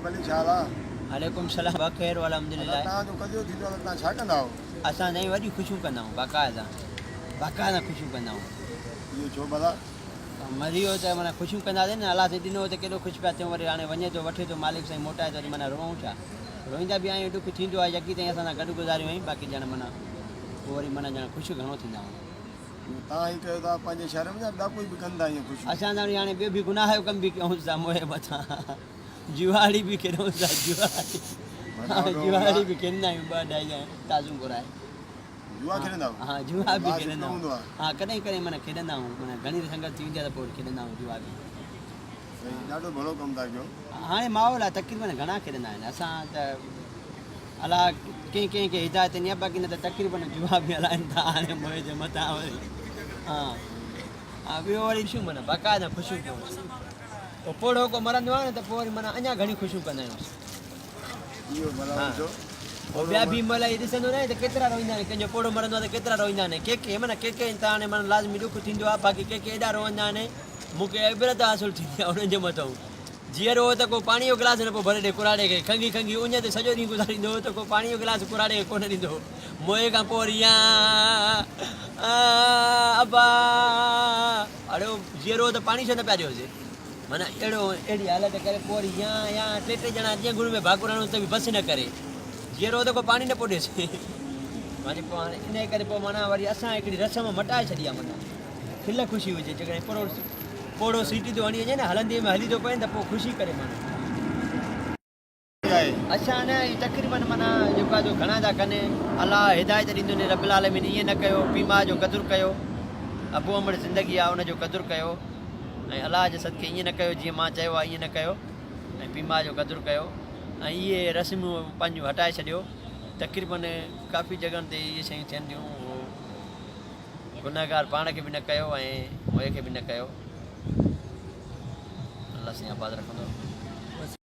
ڀلي ڇا حال آ؟ عليڪم السلام بخير والحمد ادا لله. توهان جو قضيو ٿيندو آ ته توهان ڇا ڪندا آهو؟ اسان سائين وڏيون خوشيون ڪندا آهيون باقاعده باقاعده خوشيون ڪندا آهيون. اهو ڇو ڀلا؟ مري ويو ته معنيٰ خوشيون ڪنداسين نه الله سائين ڏنو ته ڪيڏو خوش پيا ٿيون وري هاڻي وڃي ٿو وٺي ٿو مالڪ سائين موٽائي ٿو وري معنيٰ روئون ڇا روئيندا به آهيون ڏک ٿيندو آهي يقين تائين اسان سان گڏ گذاريو هئائين باقي ڄڻ معنيٰ پوء وري معنيٰ ڄڻ خوش گهڻو ٿيندا آهيون. اهو توهان ئي ڪيو ٿا پنهنجي شهر ۾ يا ٻيا ڪوئي به ڪن ٿا ائين خوشيون؟ اسان ته هاڻي ٻيو به گناهه جو ڪم به ڪيون ٿا موهي مٿان جوئاڙي به کيڏون ٿا جوئاڙي جوئاڙي به کيڏندا آهيون ٻه اڍائي جا تازون گهرائي. جوا کيڏندا آهيو؟ ها جوا به کيڏندا آهيون ها ڪڏهن ڪڏهن معنيٰ کيڏندا آهيون معنيٰ گهڻي سنگت ٿي ويندي آهي ته پوء کيڏندا آهيون جوا به. سائين ڏاڍو ڀلو ڪم ٿا ڪيو. هاڻي ماحول آهي تقريبن گهڻا کيڏندا آهن اسان ته الله ڪنهن ڪنهن کي هدايت ڏني آهي باقي نه ته تقريبن جوا به هلائن ٿا هاڻي موهي جي مٿان وري ها ها ٻيو وري خوشيون معنيٰ باقاعده خوشيون ڪيون پوء پوڙهو ڪو مرندو آهي نه ته پوء وري معنيٰ اڃا گهڻيون خوشيون ڪندا آهيون. اهو ڀلا ها هجو. پوء ٻيا به مئل اهي ڏسندو ناهي ته ڪيترا روئيندا آهن ڪنهن جو پوڙهو مرندو آهي ته ڪيترا روئيندا آهن ڪي ڪي معنيٰ ڪي ڪي ته هاڻي معنيٰ لازمي ڏک ٿيندو آهي باقي ڪي ڪي ايڏا روئندا آهن مون کي عبرت حاصل ٿيندي آهي انهن جي مٿئون جيئرو هو ته ڪو پاڻي جو گلاس نه پيو ڀري ڏي ڪراڙي کي کنگهي کنگهي اڃ تي سڄو ڏينهن گذاريندو هو ته ڪو پاڻي جو گلاس ڪراڙي کي ڪونه ڏيندو هو موئي کان پوء وري آ آ ابا اڙي جيئرو هو ته پاڻي ڇو نه پيا ڏيوس معنيٰ اهڙو اهڙي حالت ڪري پوء وري يا يا ٽي ٽي ڄڻا ڄنگهن ۾ ڀاڪر هڻونس ته به بس نه ڪري. جيئرو هو ته ڪو پاڻي نه پيو ڏيس. وري پوء هاڻي انهيء ڪري پوء معنيٰ وري اسان هڪڙي رسم مٽائي ڇڏي آهي معنيٰ کل خوشي هجي جيڪڏهن پوڙهو پوڙهو سيٽي ٿو هڻي وڃي نه هلندي ۾ هلي ٿو پئي نه ته پوء خوشي ڪري معنيٰ. اسان نه هي تقريبن معنيٰ جيڪو آهي سو گهڻا ٿا ڪن الله هدايت ڏيندو رب العالمين ائين نه ڪيو پيء ماء جو قدر ڪيو ابو امڙ زندگي آهي ان جو قدر ڪيو. ۽ الله جي صدقي ائين نه ڪيو جيئن مان چيو آهي ائين نه ڪيو ۽ پيء ماء جو قدر ڪيو ۽ اهي رسمون پنهنجون هٽائي ڇڏيو تقريبن ڪافي جڳهن تي اهي شيون ٿين ٿيون اهو گنهگار پاڻ کي به نه ڪيو ۽ موئي کي به نه ڪيو الله سائين آباد رکندو.